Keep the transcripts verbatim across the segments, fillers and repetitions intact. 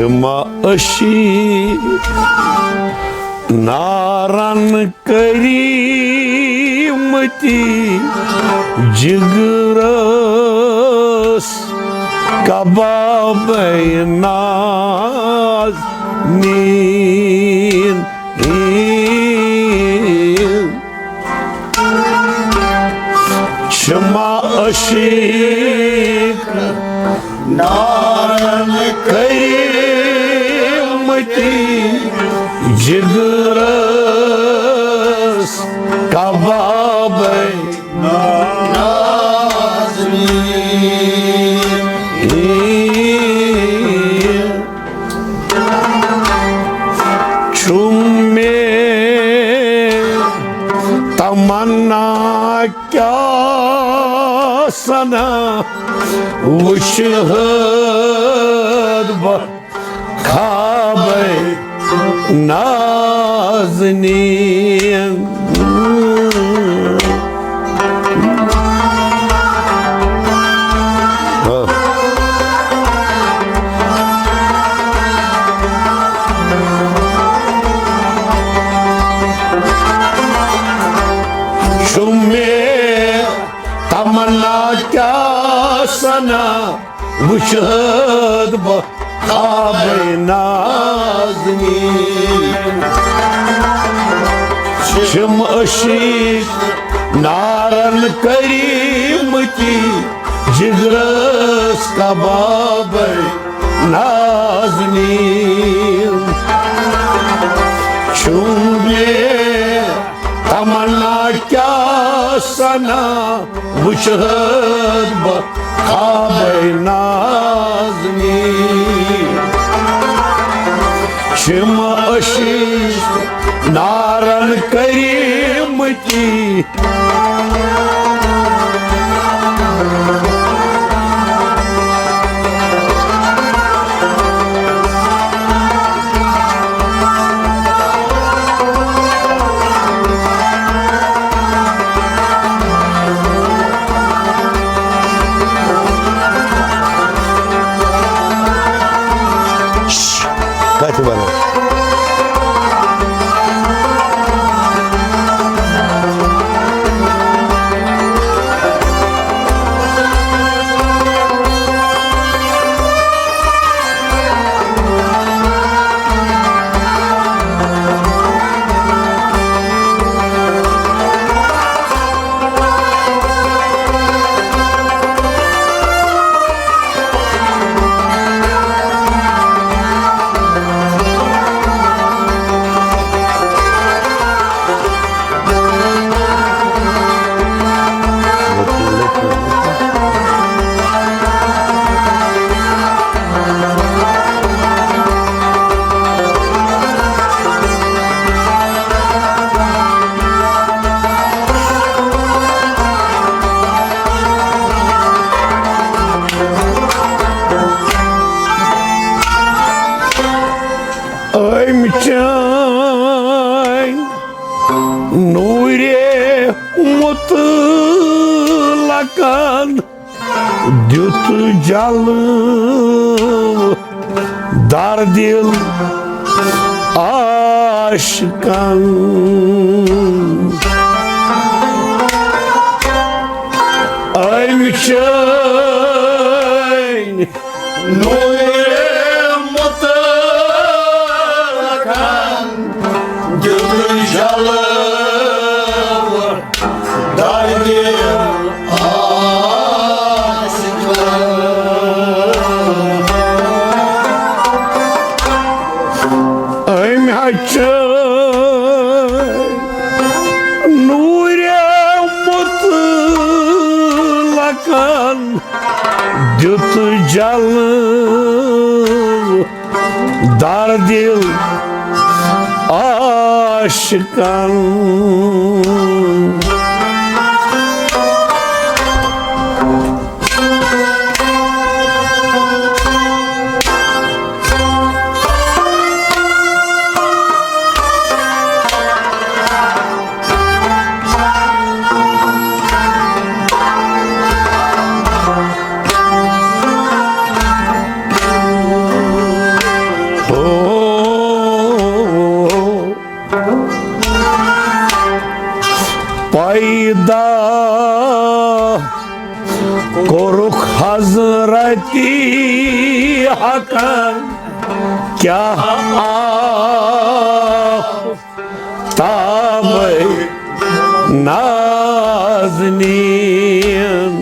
معاشی نارن کریمتی جگرس کبابے نازنین۔ شما عشیق نارن کریمتی جگرس کباب نازنین۔ چوم میں تمنا کیا سنا وچھ حد بہ خواب نازنین۔ شمع تمنا کیا سنا وچھد بہ خواب نازنین۔ شم عشیق نارن کریمتی جگرس کباب نازنین۔ چون تمنا کیا سنا وچھد بہ خواب نازنین۔ شم عشیق نارن کریمتی کتھ ونو؟ أمۍ چٲنۍ نوٗرِ مُطلقن دیُت جلوٕ دردِل عاشقن۔ أمۍ چٲنۍ نوٗرِ مُطلقن دیُت جلوٕ دردِل عاشقن۔ أمۍ ہا چٲنۍ نوٗرِ مُطلقن دیُت جلوٕ دردِل عاشقن۔ کوٚرُکھ حضرتی حقن کیٛاہ آفتابے نازنین۔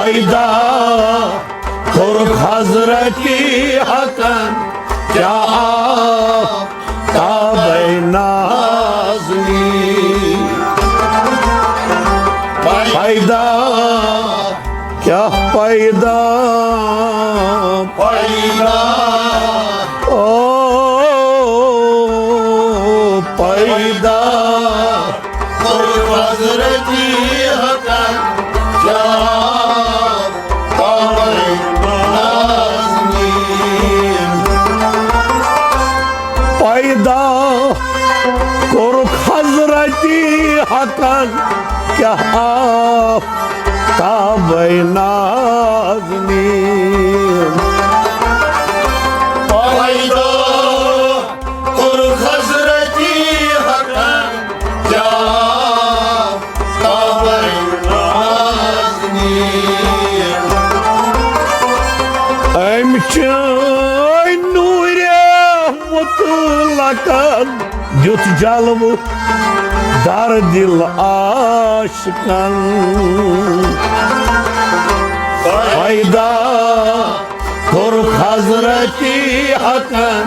پیدا کوٚرُکھ حضرتی حقن کیٛاہ آفتابے نازنین۔ پیدا کیٛاہ پیدا، پیدا، او پیدا کوٚر حضرتی حقن کیٛاہ آفتابے نازنین۔ پیدا کوٚرُکھ حضرتی حقن کیٛاہ آفتابے نازنین۔ پیدا کوٚرُکھ حضرتی حقن کیٛاہ آفتابے نازنین۔ أمۍ چٲنۍ نوٗرِ مطلقن دیُت جلوٕ در دل عاشقن۔ پیدا کوٚرُکھ حضرتی حقن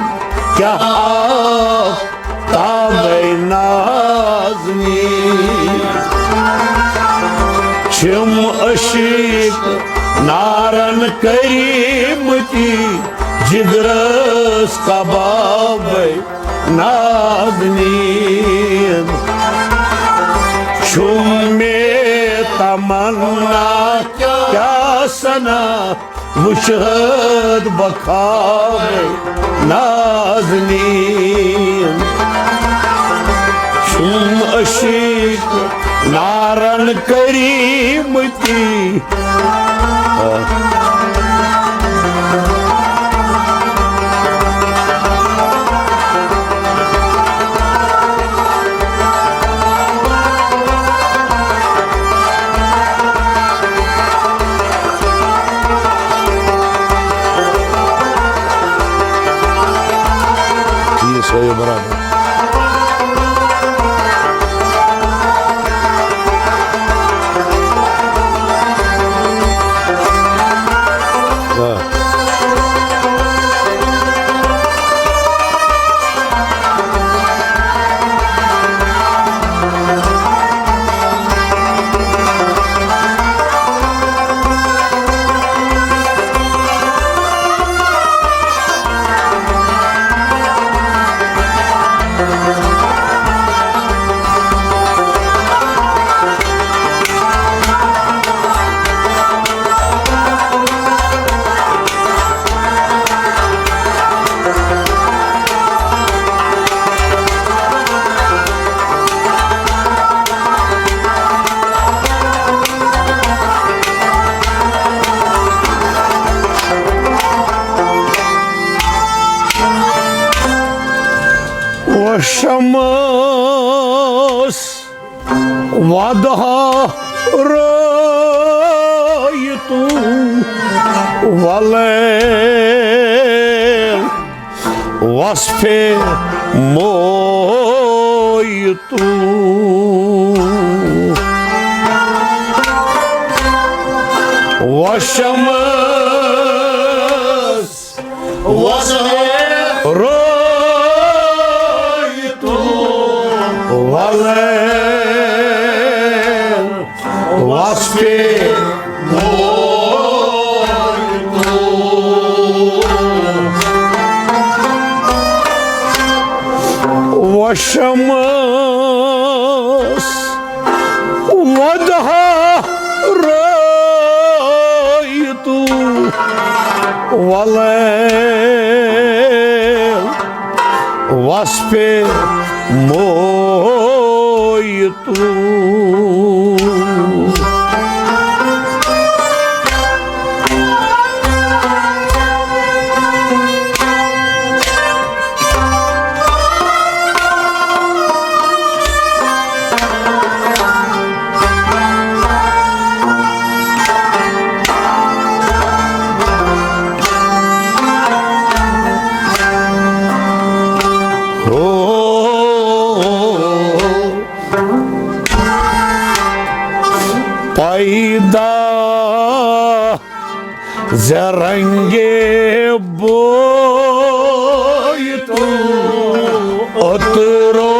کیٛاہ آفتابے نازنین۔ چھِم عشیٖق نارن کٔرۍمٕتی جگرس کبابے نازنین۔ چھُم مےٚ تمنا کیٛاہ سنا وٕچھتھ بہٕ خوابے نازنین۔ چھُم عشیٖق نارن کٔرۍمٕتی۔ ٹھیٖک، صحیح، برابر۔ آ۔ وشمس وضحا رأيت والليل وصف مويت۔ وشمس وضحا رأيت والليل وصف مويت۔ وشمس وضحا رأيت والليل وصف مويت۔ زرنگے بویتو عطرو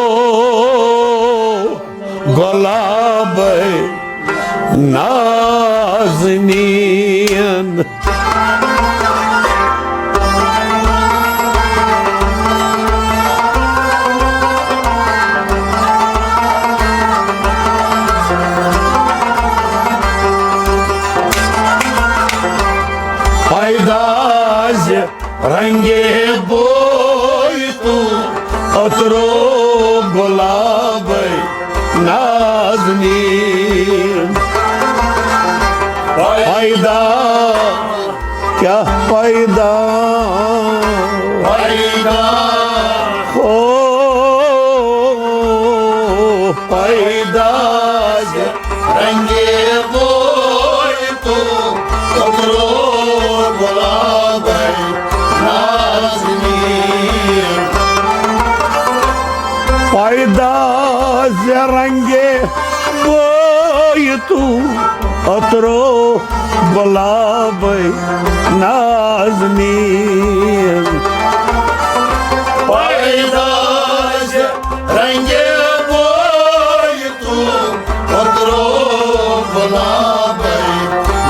گلابے نازنین۔ پیدا ز رنگے بویتو عطرو گلابے نازنین۔ پیدا کیا پیدا؟ پیدا۔ او پیدا ز رنگے بویتو عطرو گلابے نازنین۔ پیدا ز رنگے بویتو عطرو گلابے نازنین۔ پیدا ز رنگے بویتو عطرو گلابے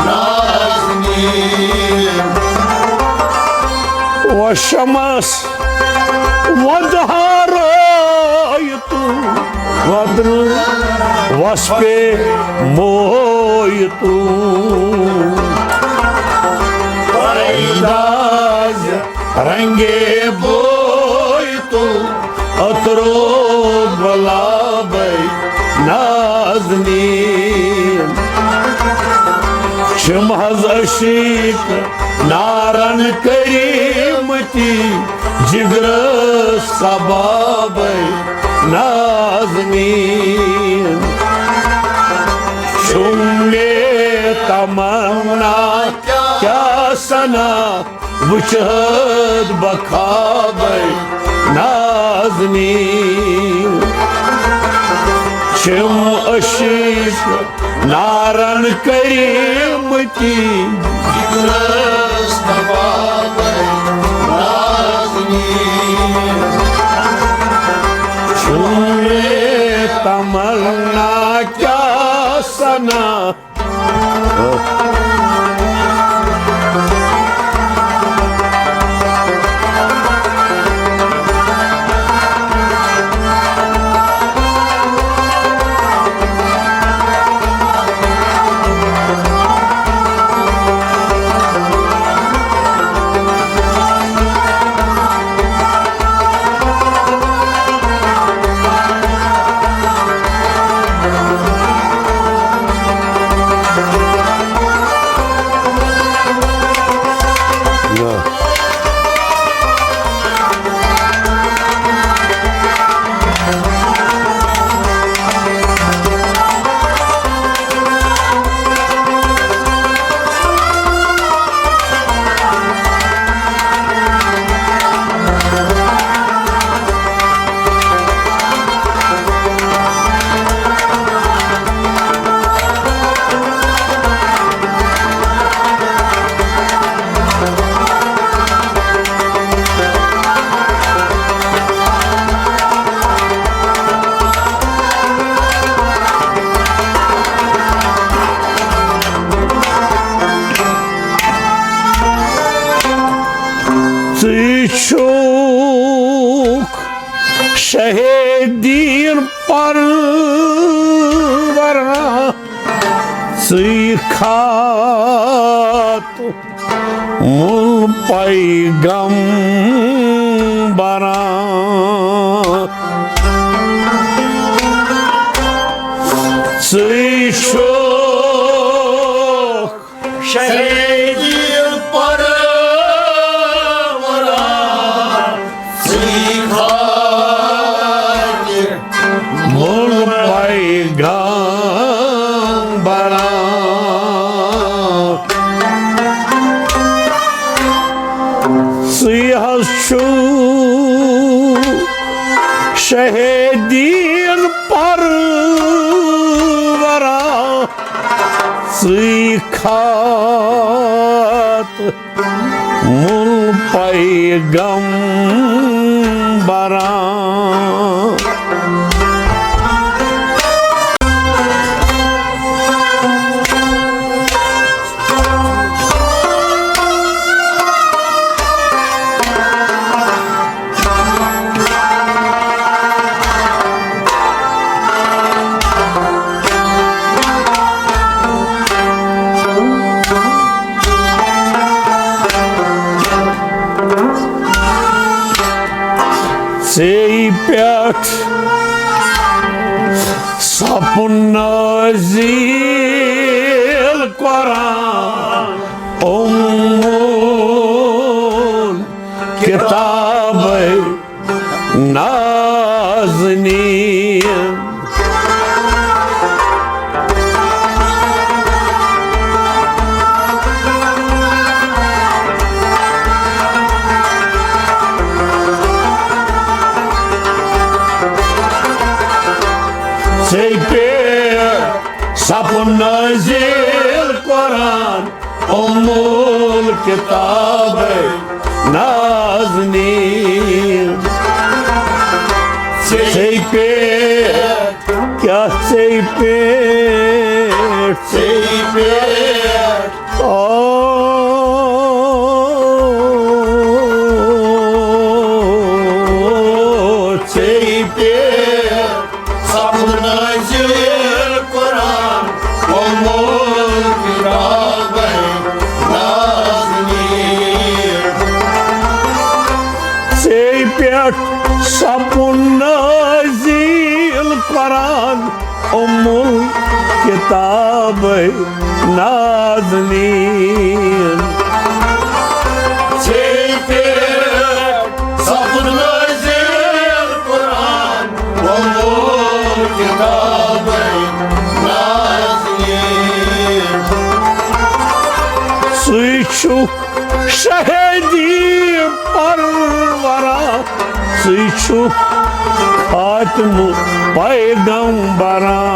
نازنین۔ و شمس ودھارو وطن وسپے مویتو۔ پیدا ز رنگے بویتو عطرو گلابے نازنین۔ چھم حظ عشیق نارن کریمتی جگرس کبابے نازنین۔ چھم مے تمنا کیا سنا وچھت بخوابے نازنین۔ چھم عشیق نارن کریمتی جگرس کبابے نازنین۔ چھم مے تمنا کیا سنا۔ ژٕ چھُکھ شہیدین پروران، ژٕے خاتون پیغمبران۔ ژٕے چھُکھ شہیدین پروران، ژٕے خاتون پیغمبران۔ ژٕے حظ چھُکھ شہیدین پروران، ژٕے خاتمُل پیغمبران۔ ژے پٮ۪ٹھ سپُد نازل قرآن، امُل کتابے نازنین۔ ژے پٮ۪ٹھ سپُد نازل قرآن، امُل کتابے نازنین۔ ژے پٮ۪ٹھ، کیٛاہ ژے پٮ۪ٹھ؟ ژے پٮ۪ٹھ۔ او، ژے پٮ۪ٹھ سپُد نازل قرآن، امُل کتابے نازنین۔ ژے پٮ۪ٹھ سپُد نازل قرآن، امُل کتابے نازنین۔ ژے پٮ۪ٹھ سپُد نازل قرآن، امُل کتابے نازنین۔ ژٕے چھُکھ شہیدی پرورا، ژٕے چھُکھ خاتمُل پیغمبران۔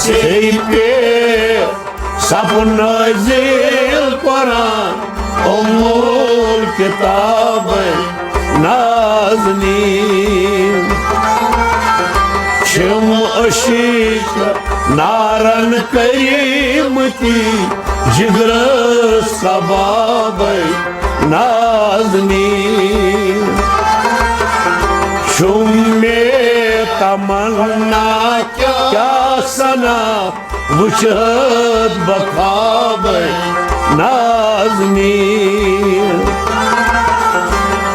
ژے پٮ۪ٹھ سپُد نازل قرآن، امُل کتابے نازنین۔ چھِم عشق نارن کٔرمٕتۍ جگرس کبابے نازنین۔ چھُم مےٚ تمنا کیٛاہ سنا وٕچھتھ بہٕ خوابے نازنین۔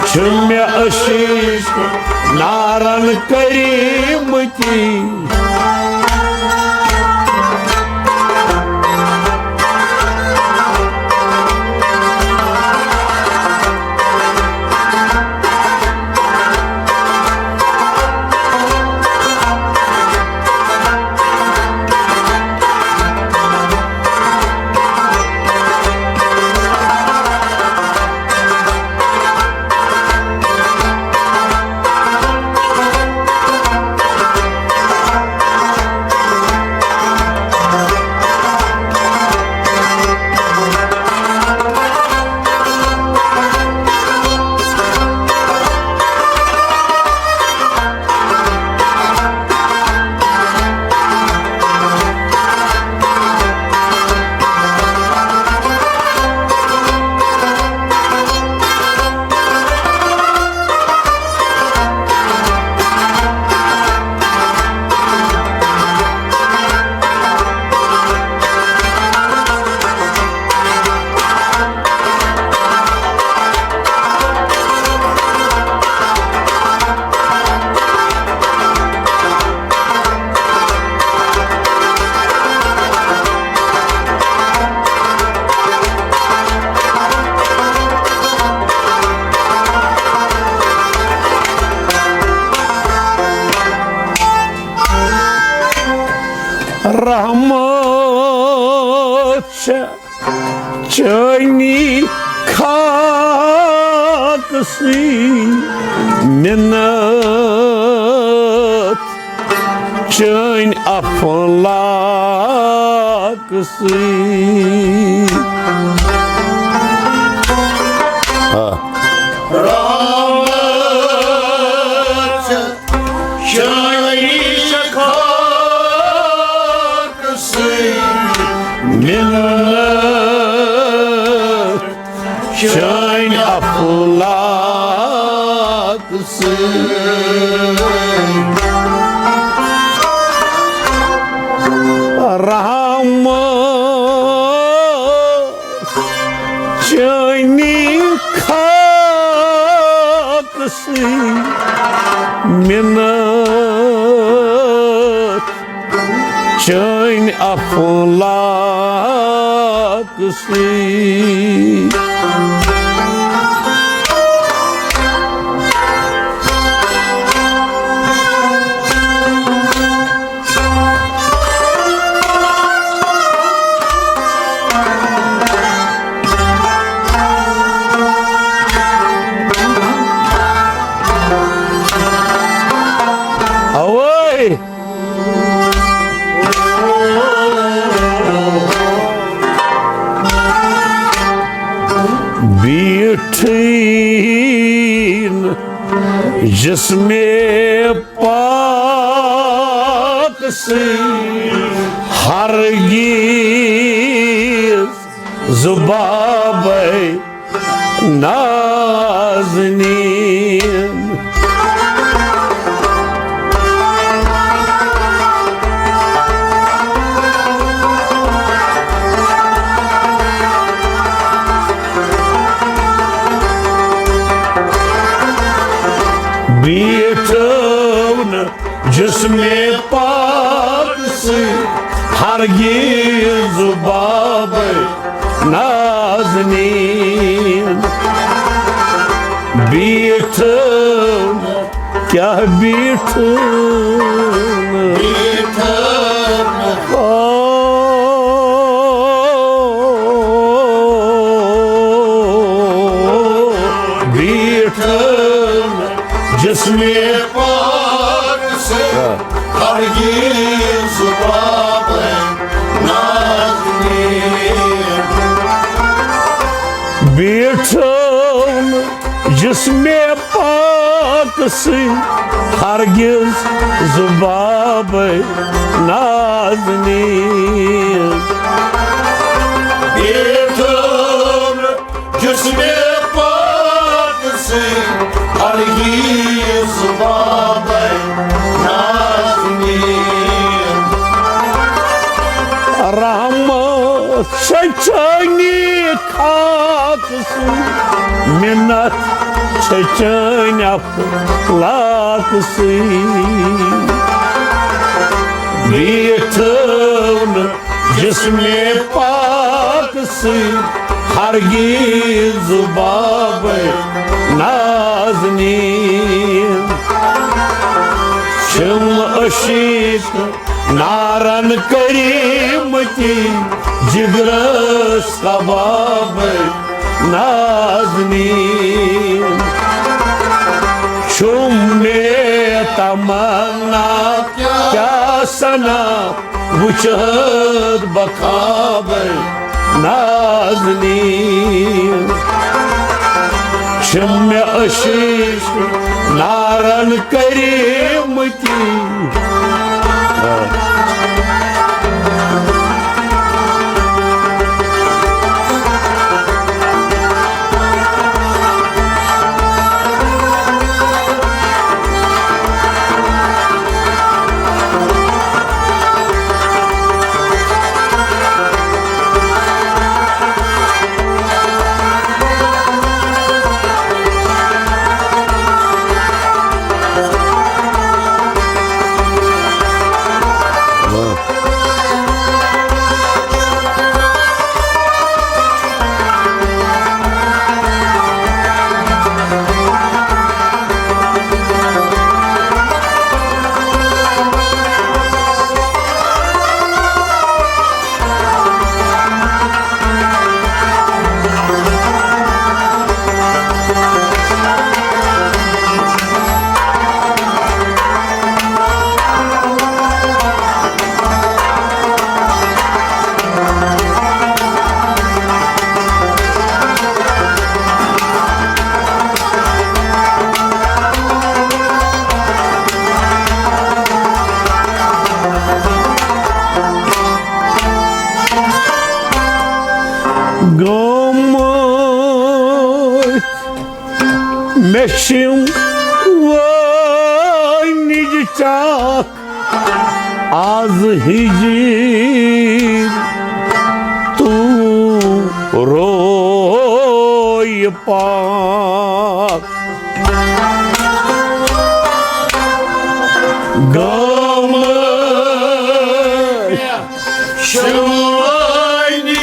چھِ مےٚ عشق نارن کٔرمٕتۍ۔ رحمت چھےٚ چٲنی خاکہٕ سٕے، مِنت چٲنۍ افلاک۔ خاکہٕ سۭتۍ۔ آ۔ رحمت چٲنی خاکہٕ سۭتۍ، منت چٲنۍ افلاک سۭتۍ۔ رحمت چٲنی خاک سۭتۍ، منت چٲنۍ افلاک سۭتۍ۔ اوے! بیٖٹھٕے نہٕ جسمِ پاک سۭتۍ ہرگیز زُبابَے نازنیٖن۔ بیٖٹھٕے نہٕ جسمِ پاک سۭتۍ ہرگیز زُبابَے نازنیٖن۔ بیٖٹھٕے نہٕ، کیٛاہ بیٖٹھٕے نہٕ؟ بیٖٹھٕے نہٕ۔ او، بیٖٹھٕے نہٕ جسمِ پاک سۭتۍ ہرگیز زُبابَے نازنیٖن۔ بیٖٹھٕے نہٕ جسمِ پاک سۭتۍ ہرگیز زُبابَے نازنیٖن۔ بیٖٹھٕے نہٕ جسمِ پاک سۭتۍ ہرگیز زُبابَے نازنیٖن۔ رحمت چھےٚ چٲنی خاکہٕ سۭتۍ، منت چھےٚ چٲنۍ افلاک سۭتۍ۔ بیٖٹھٕے نہٕ جسمِ پاک سۭتۍ ہرگیز زُبابَے نازنیٖن۔ چھِم عشیٖق نارن کٔرمٕتۍ جگرس کبابَے نازنیٖن۔ چھُم مےٚ تمنا کیٛاہ سنا وٕچھتھ بہٕ خوابے نازنیٖن۔ چھِم مےٚ عشیٖق نارن کٔرمٕتۍ۔ گٲمٕتۍ مےٚ چھِم وٲنِج چاکھ آز ہِجِر تہٕ روے پاک۔ گامہٕ شوانی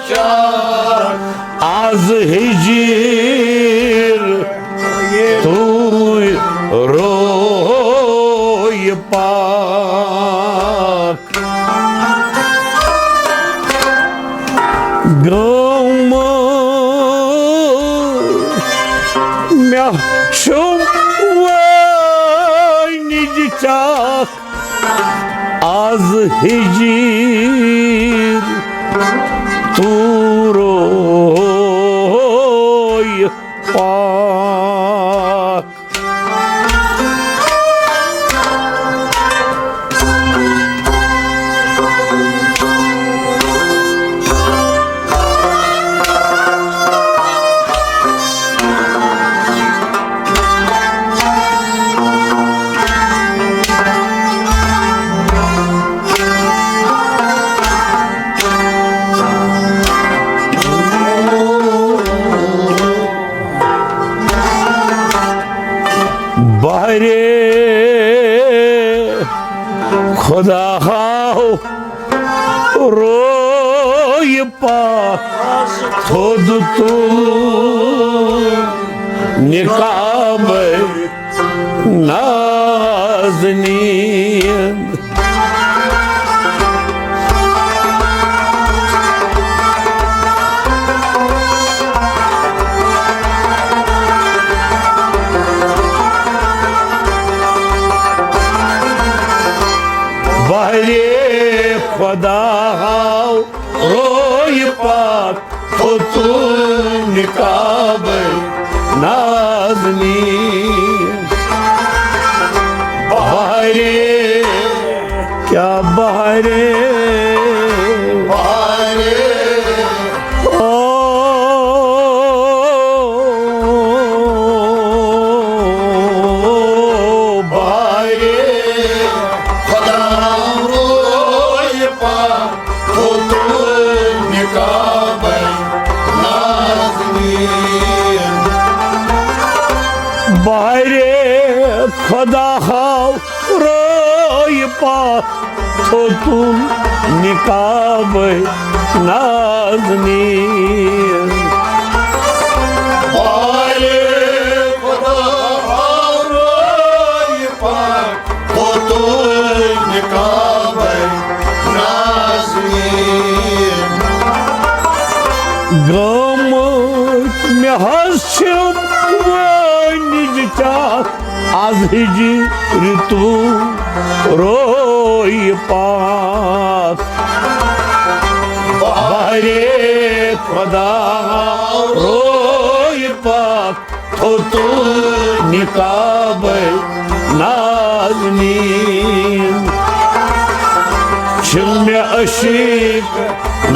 چار آز ہجر تُے روی پاک۔ گامہٕ مےٚ چھُم وٲنِج چاکھ آز ہجر تُے روی پاک۔ بہرِ خدا ہاو روی پاک تھوٚد تُل نقابے نازنین۔ بہرِ خدا ہاو روی پاک تھوٚد تُل نقابے نازنین۔ بہرِ کیا بہرِ بہرِ او بہرِ خدا روی پاک تھوٚد تُل نقابے نازنین۔ بہرِ خدا ہاو روی پاک تھوٚد تُل نقابے نازنین۔ بہرِ خدا ہاو روی پاک تھوٚد تُل نقابے نازنین۔ گامہٕ مےٚ حظ چھِ وٲنِج چاکھ آز ہجر تُے روی پاک۔ بہرِ خدا روی پاک تھوٚد تُل نقابے نازنین۔ چھِ مےٚ عشیٖق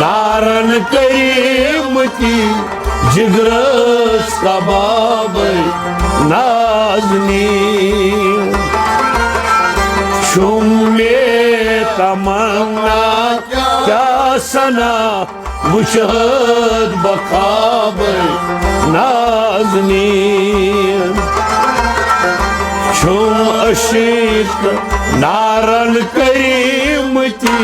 نارن کٔرمٕتۍ جگرس کبابے نازنین۔ چھُم مےٚ تمنا کیٛاہ سنا وٕچھتھ بہٕ خوابے نازنین۔ چھُم عشیٖق نارن کٔرمٕتۍ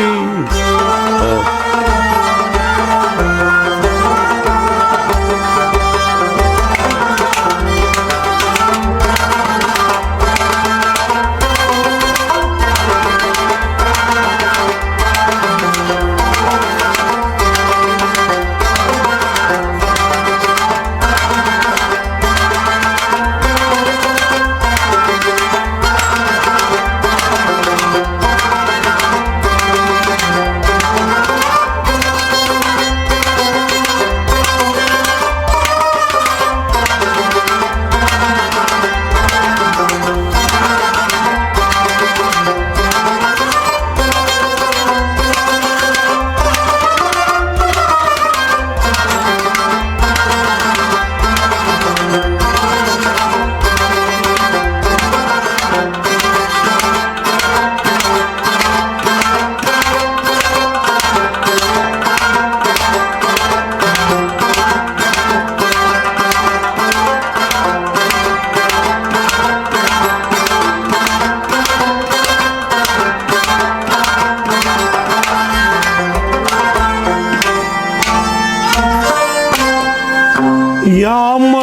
یامہٕ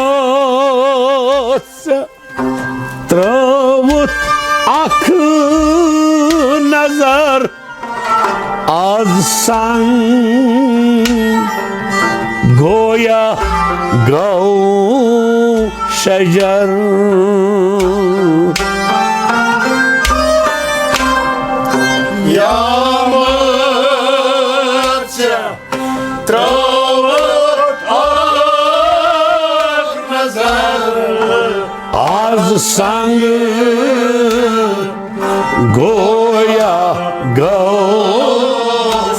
ژےٚ ترٲوٕتھ اکھ نظر از سنگ، گویا گوٚو شجر۔ یامہٕ ژےٚ ترٲوٕتھ اکھ نظر از سنگ، گویا گوٚو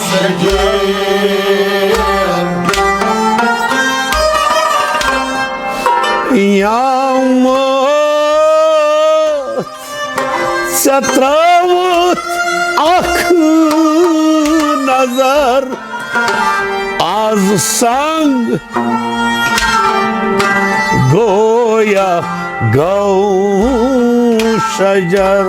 شجر۔ یامہٕ ژےٚ ترٲوٕتھ اکھ نظر از سنگ، گویا گوٚو شجر۔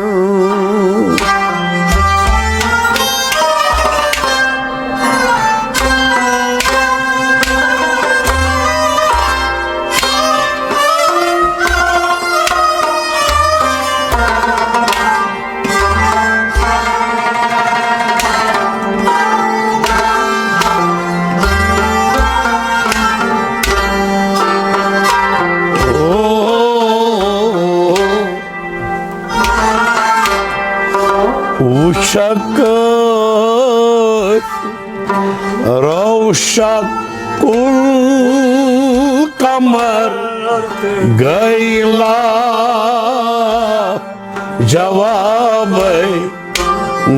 وٕچھکھ روشک کل قمر گیلا جوابے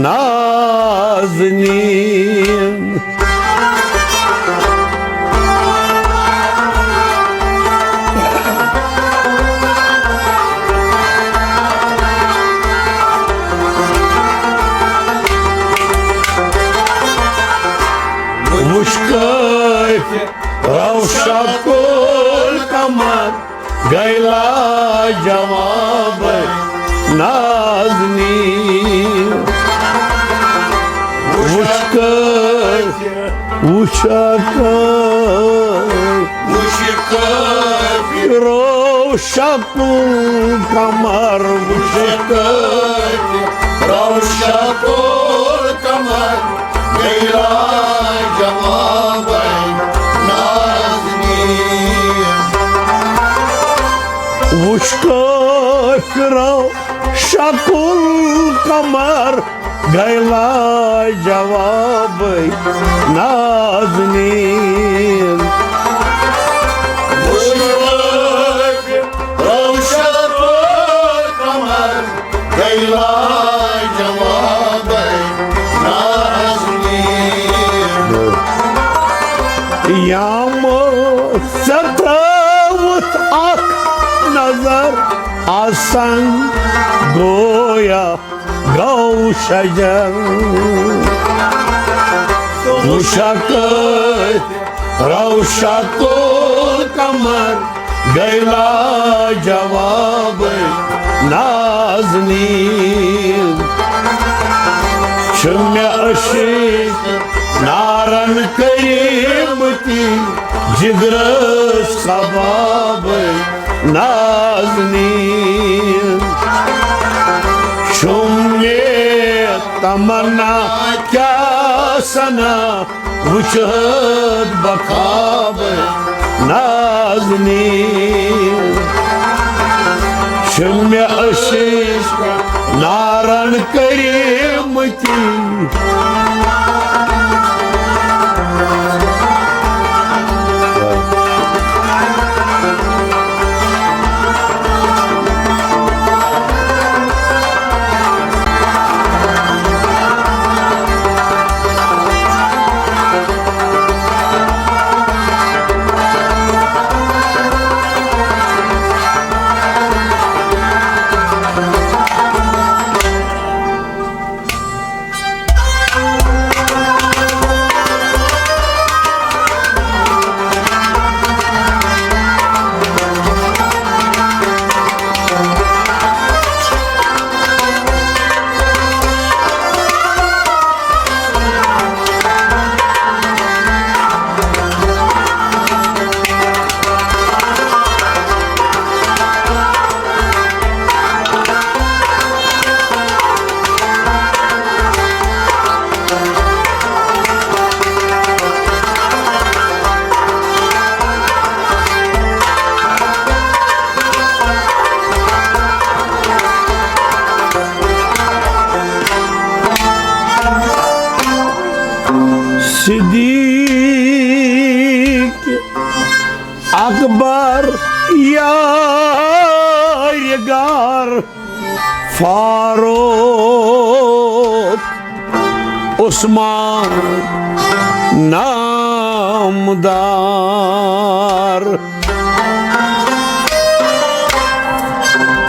نازنین۔ وٕچھ کٲفی روشک کل قمر گیلا جواب نازنین۔ وٕچھ کٲفی، وٕچھ کٲفی، وٕچھ کٲفی روشک کل قمر، وٕچھ کٲفی روشک کل قمر گیلا جواب نازنین۔ وٕچھ کٲفی روشک کل قمر گیلا جواب نازنین۔ وٕچھ کٲفی روشک کل قمر گیلا جواب نازنین۔ یامہٕ ژےٚ ترٲوٕتھ اکھ نظر آسان گویا گوٚو شجر۔ وٕچھکھ روشک کل قمر گیلا جواب نازنین۔ چھِ مےٚ عشق نارن کٔرمٕتۍ جگرس کباب نازنین۔ چھُم مےٚ تمنا کیٛاہ سنا وٕچھتھ بخاب نازنین۔ چھِ مےٚ عشق نارن کٔرمٕتۍ صدیق اکبر یارگار فاروق عثمان نامدار۔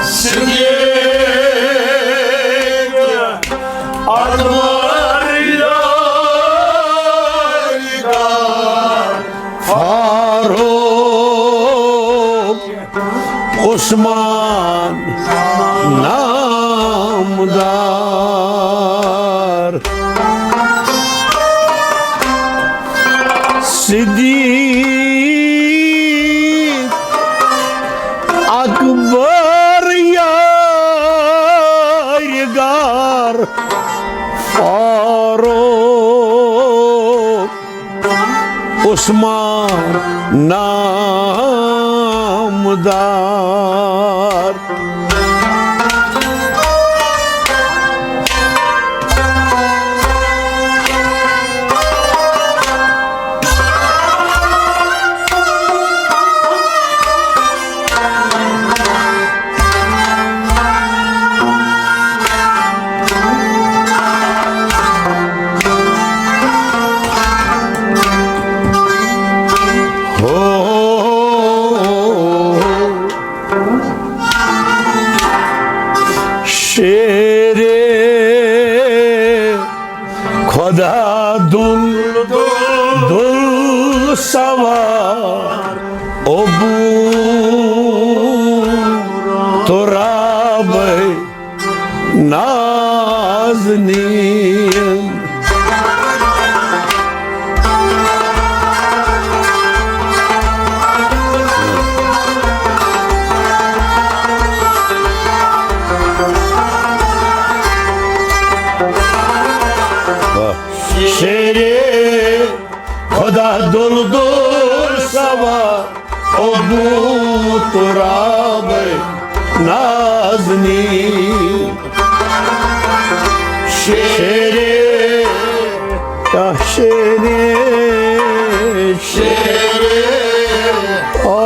صدیق اکبر یارگار فاروق عثمان نامدار۔ صدیق اکبر یارگار فاروق عثمان نامدار۔ ہو شیر خدا دل دل سوار ابو تراب نازنین۔ شیر خدا دل دل سوار ابو تراب نازنین۔ شیر، یا شیر، شیر، او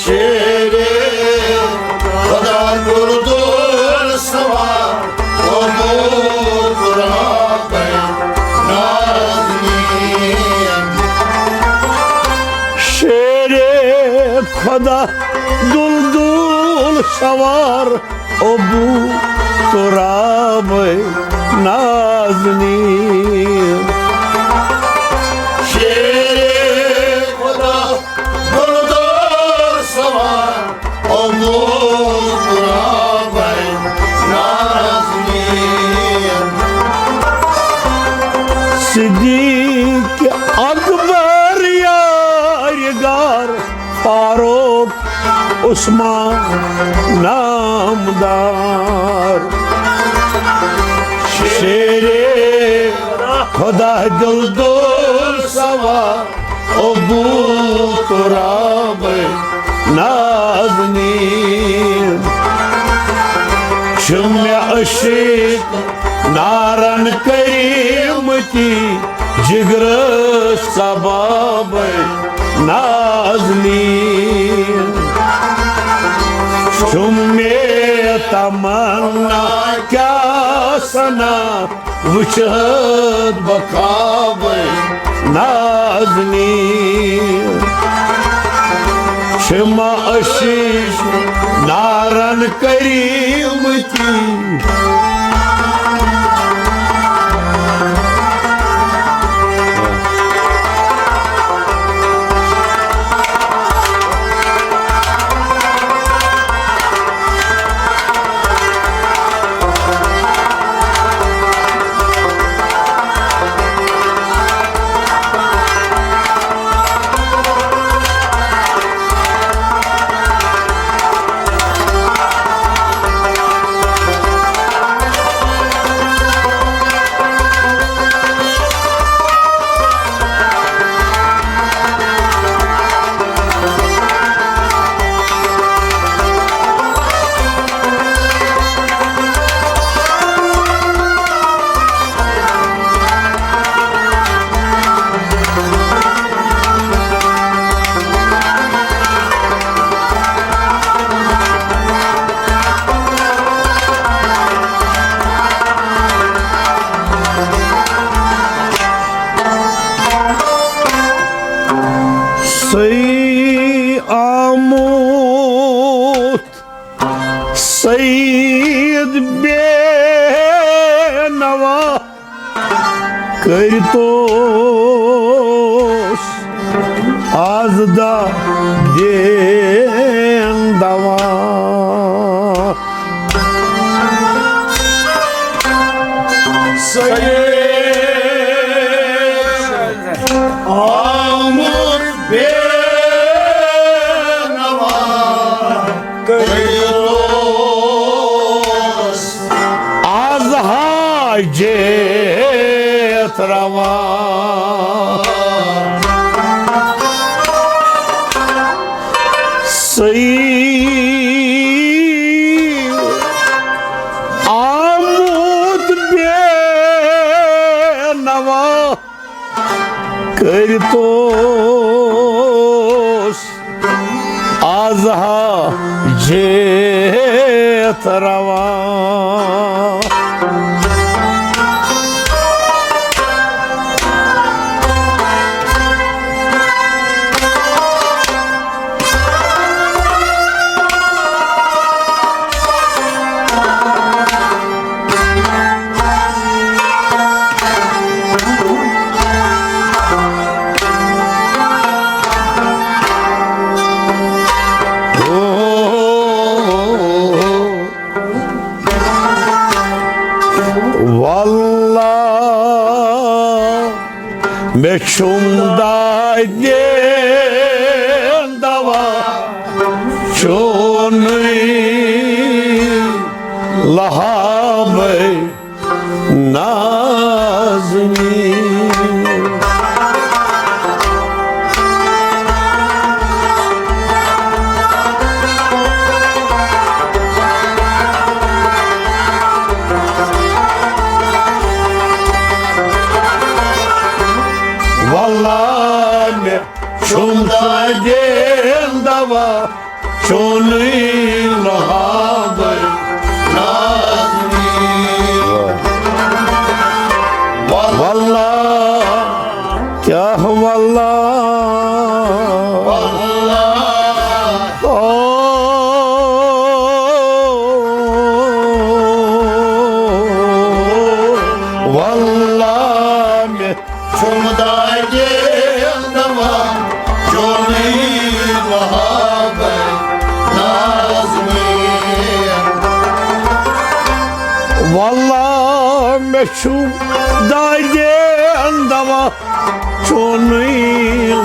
شیر خدا دل دل سوار ابو تراب نازنین۔ شیر خدا دل دل سوار ابو تراب نازنین۔ شیر خدا دل دل سوار ابو تراب نازنین۔ صدیق اکبر یارگار فاروق عثمان نامدار۔ شیر خدا دل دل سوار ابو تراب نازنین۔ چھِ مےٚ عشق نارن کریمتی جگرس کباب نازنین۔ چھُم مےٚ تمنا کیٛاہ سنا وٕچھتھ بہٕ خواب نازنین۔ چھِ مےٚ عشق نارن کریمتی عید بے نوا کٔرۍتوس از دہ دین دوا۔ سید آمُت بے نوا کٔرۍتوس از حاجت روا۔ سید آمُت بے نوا کٔرۍتوس از حاجت روا۔ واللہ مےٚ چھُم دادِ دوا چونُے لہابے نازنی۔ واللہ مےٚ چھُم دادِ دوا چونُے لہابے نازنی۔ واللہ، کیٛاہ واللہ؟ واللہ۔ او، واللہ مےٚ چھُم دادِ دوا چونُے لہابے نازنی۔ واللہ مےٚ چھُم دادِ دوا چونُے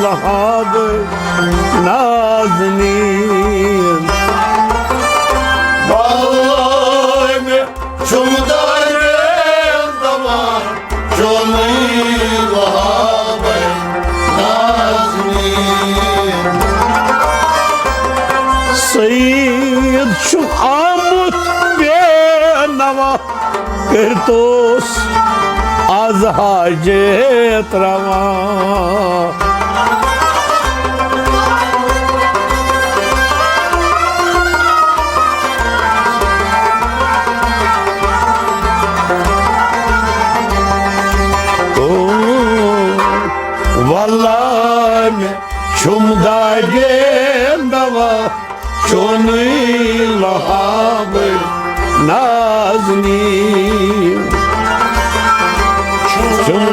لہابے نازنی۔ واللہ مےٚ چھُم دادِ دوا چونُے لہابے نازنی۔ سید چھُ آمُت بے نوا کٔرۍتوس از حاجت روا۔ او، واللہ مےٚ چھُم دادِ دوا چونُے لہابے نازنی۔ چھُم